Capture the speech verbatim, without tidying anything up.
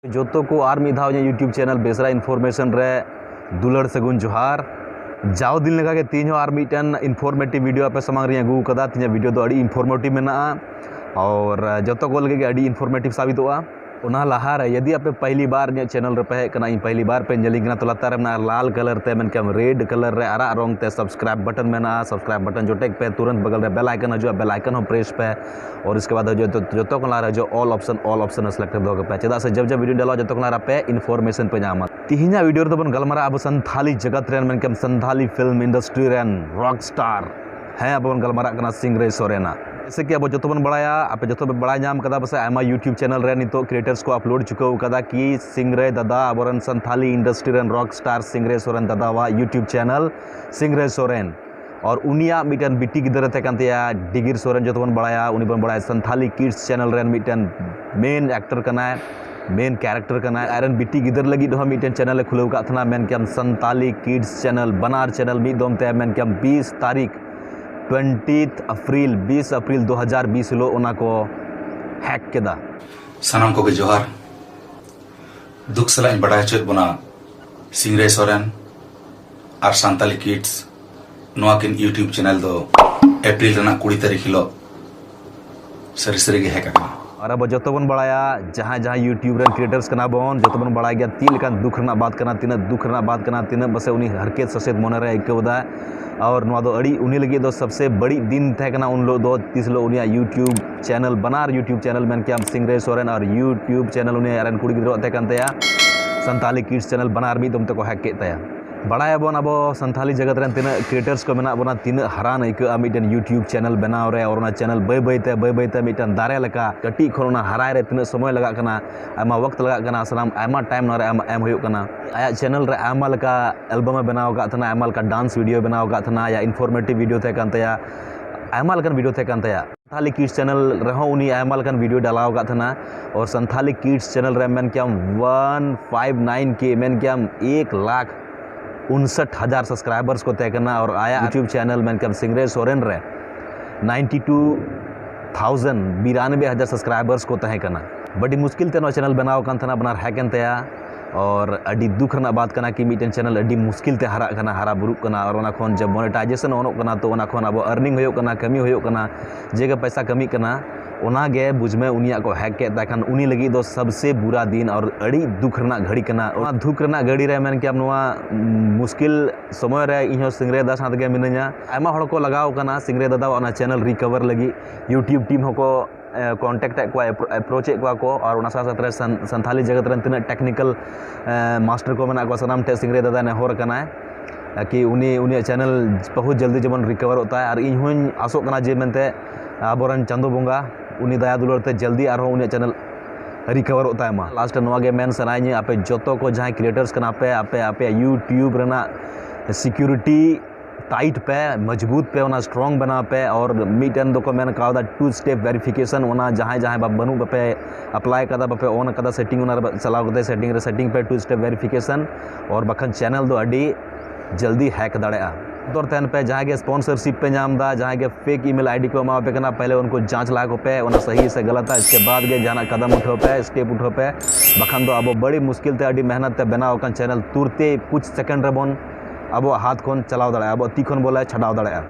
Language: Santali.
ᱡᱚᱛᱚ ᱠᱚ ᱟᱨ ᱢᱤᱫ ᱫᱷᱟᱣ ᱤᱧᱟᱹᱜ YouTube channel ᱵᱮᱥᱨᱟ Information ᱨᱮ ᱫᱩᱞᱟᱹᱲ ᱥᱟᱹᱜᱩᱱ ᱡᱚᱦᱟᱨ᱾ ᱡᱟᱣ ᱫᱤᱱ ᱞᱮᱠᱟᱜᱮ ᱛᱮᱦᱮᱧ ᱦᱚᱸ ᱟᱨ ᱢᱤᱫᱴᱮᱱ informative video ᱟᱯᱮ ᱥᱟᱢᱟᱝ ᱨᱤᱧ ᱟᱹᱜᱩ ᱟᱠᱟᱫᱟ᱾ ᱛᱮᱦᱮᱧᱟᱜ video ᱫᱚ ᱟᱹᱰᱤ informative ᱢᱮᱱᱟᱜᱼᱟ, ᱟᱨ ᱡᱚᱛᱚ ᱠᱚ ᱞᱟᱹᱜᱤᱫ ᱜᱮ ᱟᱹᱰᱤ informative ᱥᱟᱵᱤᱛᱚᱜᱼᱟ᱾ ᱚᱱᱟ ᱞᱟᱦᱟᱨᱮ ᱡᱩᱫᱤ ᱟᱯᱮ ᱯᱟᱦᱞᱤ ᱵᱟᱨ ᱤᱧᱟᱹᱜ channel ᱨᱮᱯᱮ ᱦᱮᱡ ᱠᱟᱱᱟ, ᱤᱧ ᱯᱟᱦᱞᱤ ᱵᱟᱨ ᱯᱮ ᱧᱮᱞᱤᱧ ᱠᱟᱱᱟ, ᱛᱚ ᱞᱟᱛᱟᱨ ᱨᱮ ᱢᱮᱱᱟᱜᱼᱟ ᱞᱟᱞ colour ᱛᱮ, ᱢᱮᱱ ᱠᱮᱭᱟᱢ red colour ᱨᱮ ᱟᱨᱟᱜ ᱨᱚᱝ ᱛᱮ subscribe button ᱢᱮᱱᱟᱜᱼᱟ, subscribe button ᱡᱚᱴᱮᱫ ᱯᱮ᱾ ᱛᱩᱨᱟᱹᱱᱛ ᱵᱟᱜᱟᱞ ᱨᱮ bell icon ᱦᱤᱡᱩᱜᱼᱟ, bell icon ᱦᱚᱸ press ᱯᱮ᱾ ᱟᱨ ᱤᱥᱠᱮ ᱵᱟᱫ ᱦᱤᱡᱩᱜᱼᱟ ᱡᱚᱛᱚ, ᱡᱚᱛᱚ ᱠᱷᱚᱱ ᱞᱟᱦᱟ ᱨᱮ ᱦᱤᱡᱩᱜᱼᱟ all option, all option select ᱫᱚᱦᱚ ᱠᱟᱜ ᱯᱮ, ᱪᱮᱫᱟᱜ ᱥᱮ ᱡᱟᱵ ᱡᱟᱵ video ᱰᱟᱞᱟᱣ ᱡᱚᱛᱚ ᱠᱷᱚᱱ ᱞᱟᱦᱟ ᱨᱮ ᱟᱯᱮ information ᱯᱮ ᱧᱟᱢᱟ᱾ ᱛᱤᱦᱤᱧᱟᱜ video ᱨᱮᱫᱚ ᱵᱚᱱ ᱜᱟᱞᱢᱟᱨᱟᱜᱼᱟ ᱟᱵᱚ ᱥᱟᱱᱛᱷᱟᱞᱤ ᱡᱟᱜᱟᱛ ᱨᱮᱱ, ᱢᱮᱱ ᱠᱮᱭᱟᱢ ᱥᱟᱱᱛᱷᱟᱞᱤ film industry ᱨᱮᱱ rock star᱾ ᱦᱮᱸ, ᱟᱵᱚ ᱵᱚᱱ ᱜᱟᱞᱢᱟᱨᱟᱜ ᱠᱟᱱᱟ ᱥᱤᱝᱨᱟᱹᱭ ᱥᱚᱨᱮᱱᱟᱜ᱾ ᱡᱮᱭᱥᱮ ᱠᱤ ᱟᱵᱚ ᱡᱚᱛᱚ ᱵᱚᱱ ᱵᱟᱲᱟᱭᱟ, ᱟᱯᱮ ᱡᱚᱛᱚ ᱯᱮ ᱵᱟᱲᱟᱭ ᱧᱟᱢ ᱠᱟᱫᱟ ᱯᱟᱥᱮ, ᱟᱭᱢᱟ YouTube channel ᱨᱮ ᱱᱤᱛᱚᱜ creators ᱠᱚ upload ᱪᱩᱠᱟᱹᱣ ᱠᱟᱫᱟ ᱠᱤ ᱥᱤᱝᱨᱟᱹᱭ ᱫᱟᱫᱟ, ᱟᱵᱚᱨᱮᱱ ᱥᱟᱱᱛᱷᱟᱞᱤ industry ᱨᱮᱱ rock star ᱥᱤᱝᱨᱟᱹᱭ ᱥᱚᱨᱮᱱ ᱫᱟᱫᱟᱣᱟᱜ YouTube channel ᱥᱤᱝᱨᱟᱹᱭ ᱥᱚᱨᱮᱱ, ᱟᱨ ᱩᱱᱤᱭᱟᱜ ᱢᱤᱫᱴᱮᱱ ᱵᱤᱴᱤ ᱜᱤᱫᱽᱨᱟᱹ ᱛᱟᱦᱮᱸ ᱠᱟᱱ ᱛᱟᱭᱟ ᱰᱤᱜᱤᱨ ᱥᱚᱨᱮᱱ, ᱡᱚᱛᱚ ᱵᱚᱱ ᱵᱟᱲᱟᱭᱟ, ᱩᱱᱤ ᱵᱚᱱ ᱵᱟᱲᱟᱭᱟ ᱥᱟᱱᱛᱷᱟᱞᱤ Kids channel ᱨᱮᱱ ᱢᱤᱫᱴᱮᱱ main actor ᱠᱟᱱᱟᱭ, main character ᱠᱟᱱᱟᱭ᱾ ᱟᱡᱨᱮᱱ ᱵᱤᱴᱤ ᱜᱤᱫᱟᱹᱨ ᱞᱟᱹᱜᱤᱫ ᱦᱚᱸ ᱢᱤᱫᱴᱮᱱ channel ᱮ ᱠᱷᱩᱞᱟᱹᱣ ᱟᱠᱟᱫ ᱛᱟᱦᱮᱱᱟ, ᱢᱮᱱ ᱠᱮᱭᱟᱢ ᱥᱟᱱᱛᱟᱞᱤ Kids channel, ᱵᱟᱱᱟᱨ channel ᱢᱤᱫ ᱫᱚᱢ ᱛᱮ, ᱢᱮᱱ ᱠᱮᱭᱟᱢ ᱵᱤᱥ ᱛᱟᱹᱨᱤᱠᱷ, twentieth April, ᱵᱤᱥ ᱮᱯᱨᱤᱞ ᱫᱩ ᱦᱟᱡᱟᱨ ᱵᱤᱥ ᱦᱤᱞᱳᱜ ᱚᱱᱟ ᱠᱚ hack ᱠᱮᱫᱟ᱾ ᱥᱟᱱᱟᱢ ᱠᱚᱜᱮ ᱡᱚᱦᱟᱨ᱾ ᱫᱩᱠ ᱥᱟᱞᱟᱜ ᱤᱧ ᱵᱟᱰᱟᱭ ᱦᱚᱪᱚᱭᱮᱫ ᱵᱚᱱᱟ, ᱥᱤᱝᱨᱟᱹᱭ ᱥᱚᱨᱮᱱ ᱟᱨ ᱥᱟᱱᱛᱟᱞᱤ Kids ᱱᱚᱣᱟ ᱠᱤᱱ YouTube channel ᱫᱚ ᱮᱯᱨᱤᱞ ᱨᱮᱱᱟᱜ ᱠᱩᱲᱤ ᱛᱟᱹᱨᱤᱠᱷ ᱦᱤᱞᱳᱜ ᱥᱟᱹᱨᱤ ᱥᱟᱹᱨᱤ ᱜᱮ hack ᱟᱠᱟᱱᱟ᱾ ᱟᱨ ᱟᱵᱚ ᱡᱚᱛᱚ ᱵᱚᱱ ᱵᱟᱲᱟᱭᱟ, ᱡᱟᱦᱟᱸᱭ ᱡᱟᱦᱟᱸᱭ YouTube ᱨᱮᱱ creators ᱠᱟᱱᱟ ᱵᱚᱱ, ᱡᱚᱛᱚ ᱵᱚᱱ ᱵᱟᱲᱟᱭ ᱜᱮᱭᱟ ᱪᱮᱫ ᱞᱮᱠᱟᱱ ᱫᱩᱠ ᱨᱮᱱᱟᱜ ᱵᱟᱛ ᱠᱟᱱᱟ, ᱛᱤᱱᱟᱹᱜ ᱫᱩᱠ ᱨᱮᱱᱟᱜ ᱵᱟᱛ ᱠᱟᱱᱟ, ᱛᱤᱱᱟᱹᱜ ᱯᱟᱥᱮ ᱩᱱᱤ ᱦᱟᱨᱠᱮᱛ ᱥᱟᱥᱮᱛ ᱢᱚᱱᱮ ᱨᱮ ᱟᱹᱭᱠᱟᱹᱣ ᱮᱫᱟ᱾ ᱟᱨ ᱱᱚᱣᱟ ᱫᱚ ᱟᱹᱰᱤ, ᱩᱱᱤ ᱞᱟᱹᱜᱤᱫ ᱫᱚ ᱥᱚᱵᱥᱮ ᱵᱟᱹᱲᱤᱡ ᱫᱤᱱ ᱛᱟᱦᱮᱸ ᱠᱟᱱᱟ ᱩᱱ ᱦᱤᱞᱳᱜ ᱫᱚ, ᱛᱤᱥ ᱦᱤᱞᱳᱜ ᱩᱱᱤᱭᱟᱜ YouTube channel, ᱵᱟᱱᱟᱨ YouTube channel ᱢᱮᱱ ᱠᱮᱭᱟᱢ ᱥᱤᱝᱨᱟᱹᱭ ᱥᱚᱨᱮᱱ ᱟᱨ YouTube channel ᱩᱱᱤ ᱟᱡ ᱨᱮᱱ ᱠᱩᱲᱤ ᱜᱤᱫᱽᱨᱟᱹᱣᱟᱜ ᱛᱟᱦᱮᱸ ᱠᱟᱱ ᱛᱟᱭᱟ, ᱥᱟᱱᱛᱟᱞᱤ Kids channel ᱵᱟᱱᱟᱨ ᱢᱤᱫ ᱫᱚᱢ ᱛᱮᱠᱚ hack ᱠᱮᱫ ᱛᱟᱭᱟ᱾ ᱵᱟᱲᱟᱭᱟᱵᱚᱱ ᱟᱵᱚ ᱥᱟᱱᱛᱟᱞᱤ ᱡᱟᱜᱟᱛ ᱨᱮᱱ ᱛᱤᱱᱟᱹᱜ creators ᱠᱚ ᱢᱮᱱᱟᱜ ᱵᱚᱱᱟ, ᱛᱤᱱᱟᱹᱜ ᱦᱟᱨᱟᱱ ᱟᱹᱭᱠᱟᱹᱜᱼᱟ ᱢᱤᱫᱴᱮᱱ YouTube channel ᱵᱮᱱᱟᱣ ᱨᱮ, ᱟᱨ ᱚᱱᱟ channel ᱵᱟᱹᱭ ᱵᱟᱹᱭ ᱛᱮ, ᱵᱟᱹᱭ ᱵᱟᱹᱭ ᱛᱮ ᱢᱤᱫᱴᱮᱱ ᱫᱟᱨᱮ ᱞᱮᱠᱟ ᱠᱟᱹᱴᱤᱡ ᱠᱷᱚᱱ ᱚᱱᱟ ᱦᱟᱨᱟᱭ ᱨᱮ ᱛᱤᱱᱟᱹᱜ ᱥᱚᱢᱚᱭ ᱞᱟᱜᱟᱜ ᱠᱟᱱᱟ, ᱟᱭᱢᱟ ᱚᱠᱛᱚ ᱞᱟᱜᱟᱜ ᱠᱟᱱᱟ, ᱥᱟᱱᱟᱢ ᱟᱭᱢᱟ time ᱱᱚᱣᱟ ᱨᱮ ᱮᱢ, ᱮᱢ ᱦᱩᱭᱩᱜ ᱠᱟᱱᱟ᱾ ᱟᱭᱟᱜ channel ᱨᱮ ᱟᱭᱢᱟ ᱞᱮᱠᱟ album ᱮ ᱵᱮᱱᱟᱣ ᱟᱠᱟᱫ ᱛᱟᱦᱮᱱᱟ, ᱟᱭᱢᱟ ᱞᱮᱠᱟ dance video ᱵᱮᱱᱟᱣ ᱟᱠᱟᱫ ᱛᱟᱦᱮᱱᱟ, ᱟᱭᱟᱜ informative video ᱛᱟᱦᱮᱸ ᱠᱟᱱ ᱛᱟᱭᱟ, ᱟᱭᱢᱟ ᱞᱮᱠᱟᱱ video ᱛᱟᱦᱮᱸ ᱠᱟᱱ ᱛᱟᱭᱟ᱾ ᱥᱟᱱᱛᱷᱟᱞᱤ Kids channel ᱨᱮᱦᱚᱸ ᱩᱱᱤ ᱟᱭᱢᱟ ᱞᱮᱠᱟᱱ video ᱰᱟᱞᱟᱣ ᱟᱠᱟᱫ ᱛᱟᱦᱮᱱᱟ᱾ ᱟᱨ ᱥᱟᱱᱛᱷᱟᱞᱤ Kids channel ᱨᱮ ᱢᱮᱱ ᱠᱮᱭᱟᱢ one five nine K, ᱢᱮᱱ ᱠᱮᱭᱟᱢ ᱮᱠ ᱞᱟᱠᱷ ᱩᱱᱥᱟᱴ ᱦᱟᱡᱟᱨ subscribers ᱠᱚ ᱛᱟᱦᱮᱸ ᱠᱟᱱᱟ᱾ ᱟᱨ ᱟᱭᱟᱜ YouTube channel ᱢᱮᱱ ᱠᱮᱭᱟᱢ ᱥᱤᱝᱨᱟᱹᱭ ᱥᱚᱨᱮᱱ ᱨᱮ ninety two thousand, ᱵᱤᱨᱟᱱᱵᱮ ᱦᱟᱡᱟᱨ subscribers ᱠᱚ ᱛᱟᱦᱮᱸ ᱠᱟᱱᱟ᱾ ᱟᱹᱰᱤ ᱢᱩᱥᱠᱤᱞ ᱛᱮ ᱱᱚᱣᱟ ᱪᱮᱱᱮᱞ ᱵᱮᱱᱟᱣ ᱟᱠᱟᱱ ᱛᱟᱦᱮᱱᱟ, ᱵᱟᱱᱟᱨ ᱦᱮᱠ ᱮᱱ ᱛᱟᱭᱟ᱾ ᱟᱨ ᱟᱹᱰᱤ ᱫᱩᱠ ᱨᱮᱱᱟᱜ ᱵᱟᱛ ᱠᱟᱱᱟ ᱠᱤ ᱢᱤᱫᱴᱮᱱ ᱪᱮᱱᱮᱞ ᱟᱹᱰᱤ ᱢᱩᱥᱠᱤᱞ ᱛᱮ ᱦᱟᱨᱟᱜ ᱠᱟᱱᱟ, ᱦᱟᱨᱟ ᱵᱩᱨᱩᱜ ᱠᱟᱱᱟ, ᱟᱨ ᱚᱱᱟ ᱠᱷᱚᱱ ᱡᱟᱵ ᱢᱚᱱᱮᱴᱟᱭᱡᱮᱥᱚᱱ ᱚᱱᱚᱜ ᱠᱟᱱᱟ, ᱛᱚ ᱚᱱᱟ ᱠᱷᱚᱱ ᱟᱵᱚ ᱟᱨᱱᱤᱝ ᱦᱩᱭᱩᱜ ᱠᱟᱱᱟ, ᱠᱟᱹᱢᱤ ᱦᱩᱭᱩᱜ ᱠᱟᱱᱟ, ᱡᱮ ᱜᱮ ᱯᱚᱭᱥᱟ ᱠᱟᱹᱢᱤᱜ ᱠᱟᱱᱟ, ᱚᱱᱟ ᱜᱮ ᱵᱩᱡᱽ ᱢᱮ ᱩᱱᱤᱭᱟᱜ ᱠᱚ ᱦᱮᱠ ᱠᱮᱫ ᱛᱟᱭ ᱠᱷᱟᱱ ᱩᱱᱤ ᱞᱟᱹᱜᱤᱫ ᱫᱚ ᱥᱟᱵᱥᱮ ᱵᱩᱨᱟ ᱫᱤᱱ ᱟᱨ ᱟᱹᱰᱤ ᱫᱩᱠ ᱨᱮᱱᱟᱜ ᱜᱷᱟᱹᱲᱤ ᱠᱟᱱᱟ᱾ ᱚᱱᱟ ᱫᱩᱠ ᱨᱮᱱᱟᱜ ᱜᱷᱟᱹᱲᱤ ᱨᱮ ᱢᱮᱱ ᱠᱮᱭᱟᱢ ᱱᱚᱣᱟ ᱢᱩᱥᱠᱤᱞ ᱥᱚᱢᱚᱭ ᱨᱮ ᱤᱧᱦᱚᱸ ᱥᱤᱝᱨᱟᱹᱭ ᱫᱟ ᱥᱟᱶ ᱛᱮᱜᱮ ᱢᱤᱱᱟᱹᱧᱟ᱾ ᱟᱭᱢᱟ ᱦᱚᱲ ᱠᱚ ᱞᱟᱜᱟᱣ ᱠᱟᱱᱟ ᱥᱤᱝᱨᱟᱹᱭ ᱫᱟᱫᱟᱣᱟᱜ ᱚᱱᱟ ᱪᱮᱱᱮᱞ ᱨᱤᱠᱚᱵᱷᱟᱨ ᱞᱟᱹᱜᱤᱫ, YouTube ᱴᱤᱢ ᱦᱚᱸᱠᱚ ᱠᱚᱱᱴᱮᱠᱴ ᱮᱫ ᱠᱚᱣᱟ, ᱮᱯᱨᱳᱪ ᱮᱫ ᱠᱚᱣᱟ ᱠᱚ, ᱟᱨ ᱚᱱᱟ ᱥᱟᱶ ᱥᱟᱶᱛᱮ ᱨᱮ ᱥᱟᱱ- ᱥᱟᱱᱛᱷᱟᱞᱤ ᱡᱟᱜᱟᱛ ᱨᱮᱱ ᱛᱤᱱᱟᱹᱜ ᱴᱮᱠᱱᱤᱠᱮᱞ ᱢᱟᱥᱴᱟᱨ ᱠᱚ ᱢᱮᱱᱟᱜ ᱠᱚᱣᱟ ᱥᱟᱱᱟᱢ ᱴᱷᱮᱱ ᱥᱤᱝᱨᱟᱹᱭ ᱫᱟᱫᱟ ᱱᱮᱦᱚᱨ ᱠᱟᱱᱟᱭ ᱠᱤ ᱩᱱᱤ ᱩᱱᱤᱭᱟᱜ ᱪᱮᱱᱮᱞ ᱵᱚᱦᱩᱛ ᱡᱚᱞᱫᱤ ᱡᱮᱢᱚᱱ ᱨᱤᱠᱚᱵᱷᱟᱨᱚᱜ ᱛᱟᱭ᱾ ᱟᱨ ᱤᱧ ᱦᱚᱸᱧ ᱟᱥᱚᱜ ᱠᱟᱱᱟ ᱡᱮ ᱢᱮᱱᱛᱮ ᱟᱵᱚᱨᱮᱱ ᱪᱟᱸᱫᱳ ᱵᱚᱸᱜᱟ ᱩᱱᱤ ᱫᱟᱭᱟ ᱫᱩᱞᱟᱹᱲ ᱛᱮ ᱡᱚᱞᱫᱤ ᱟᱨᱦᱚᱸ ᱩᱱᱤᱭᱟᱜ ᱪᱮᱱᱮᱞ ᱨᱤᱠᱚᱵᱷᱟᱨᱚᱜ ᱛᱟᱭ ᱢᱟ᱾ ᱞᱟᱥᱴ ᱨᱮ ᱱᱚᱣᱟ ᱜᱮ ᱢᱮᱱ ᱥᱟᱱᱟᱭᱤᱧᱟᱹ, ᱟᱯᱮ ᱡᱚᱛᱚ ᱠᱚ ᱡᱟᱦᱟᱸᱭ ᱠᱨᱤᱭᱮᱴᱟᱨᱥ ᱠᱟᱱᱟ ᱯᱮ, ᱟᱯᱮ ᱟᱯᱮᱭᱟᱜ YouTube ᱨᱮᱱᱟᱜ ᱥᱤᱠᱤᱭᱩᱨᱤᱴᱤ ᱴᱟᱭᱤᱴ ᱯᱮ, ᱢᱚᱡᱽᱵᱩᱛ ᱯᱮ, ᱚᱱᱟ ᱥᱴᱨᱚᱝ ᱵᱮᱱᱟᱣ ᱯᱮ᱾ ᱟᱨ ᱢᱤᱫᱴᱮᱱ ᱫᱚᱠᱚ ᱢᱮᱱ ᱠᱟᱣᱫᱟ ᱴᱩ ᱥᱴᱮᱯ ᱵᱷᱮᱨᱤᱯᱷᱤᱠᱮᱥᱚᱱ, ᱚᱱᱟ ᱡᱟᱦᱟᱸᱭ ᱡᱟᱦᱟᱸᱭ ᱵᱟ- ᱵᱟᱹᱱᱩᱜ ᱵᱟᱯᱮ ᱟᱯᱞᱟᱭ ᱠᱟᱫᱟ, ᱵᱟᱯᱮ ᱚᱱ ᱠᱟᱫᱟ ᱥᱮᱴᱤᱝ, ᱚᱱᱟ ᱨᱮ ᱪᱟᱞᱟᱣ ᱠᱟᱛᱮ ᱥᱮᱴᱤᱝ ᱨᱮ ᱥᱮᱴᱤᱝ ᱯᱮ ᱴᱩ ᱥᱴᱮᱯ ᱵᱷᱮᱨᱤᱯᱷᱤᱠᱮᱥᱚᱱ, ᱟᱨ ᱵᱟᱠᱷᱟᱱ ᱪᱮᱱᱮᱞ ᱫᱚ ᱟᱹᱰᱤ ᱡᱚᱞᱫᱤ ᱦᱮᱠ ᱫᱟᱲᱮᱭᱟᱜᱼᱟ᱾ ᱵᱚᱛᱚᱨ ᱛᱟᱦᱮᱱ ᱯᱮ, ᱡᱟᱦᱟᱸᱭ ᱜᱮ ᱥᱯᱚᱱᱥᱚᱨᱥᱤᱯ ᱯᱮ ᱧᱟᱢ ᱮᱫᱟ, ᱡᱟᱦᱟᱸᱭ ᱜᱮ ᱯᱷᱮᱠ ᱤᱢᱮᱞ ᱟᱭᱰᱤ ᱠᱚ ᱮᱢᱟᱣ ᱯᱮ ᱠᱟᱱᱟ, ᱯᱮᱦᱞᱮ ᱩᱱᱠᱩ ᱡᱟᱸᱪ ᱞᱟᱦᱟ ᱠᱚᱯᱮ, ᱚᱱᱟ ᱥᱟᱹᱦᱤ ᱥᱮ ᱜᱟᱞᱟᱛᱟ, ᱤᱥᱠᱮ ᱵᱟᱫ ᱜᱮ ᱡᱟᱦᱟᱱᱟᱜ ᱠᱟᱫᱟᱢ ᱩᱴᱷᱟᱹᱣ ᱯᱮ, ᱥᱴᱮᱯ ᱩᱴᱷᱟᱹᱣ ᱯᱮ, ᱵᱟᱠᱷᱟᱱ ᱫᱚ ᱟᱵᱚ ᱵᱟᱹᱲᱤ ᱢᱩᱥᱠᱤᱞ ᱛᱮ ᱟᱹᱰᱤ ᱢᱮᱦᱱᱚᱛ ᱛᱮ ᱵᱮᱱᱟᱣ ᱟᱠᱟᱱ ᱪᱮᱱᱮᱞ ᱛᱩᱨᱛᱮ ᱠᱩᱪ ᱥᱮᱠᱮᱱᱰ ᱨᱮᱵᱚᱱ ᱟᱵᱚᱣᱟᱜ ᱦᱟᱛ ᱠᱷᱚᱱ ᱪᱟᱞᱟᱣ ᱫᱟᱲᱮᱭᱟᱜᱼᱟ, ᱟᱵᱚᱣᱟᱜ ᱛᱤ ᱠᱷᱚᱱ ᱵᱚᱞᱮ ᱪᱷᱟᱰᱟᱣ ᱫᱟᱲᱮᱭᱟᱜᱼᱟ᱾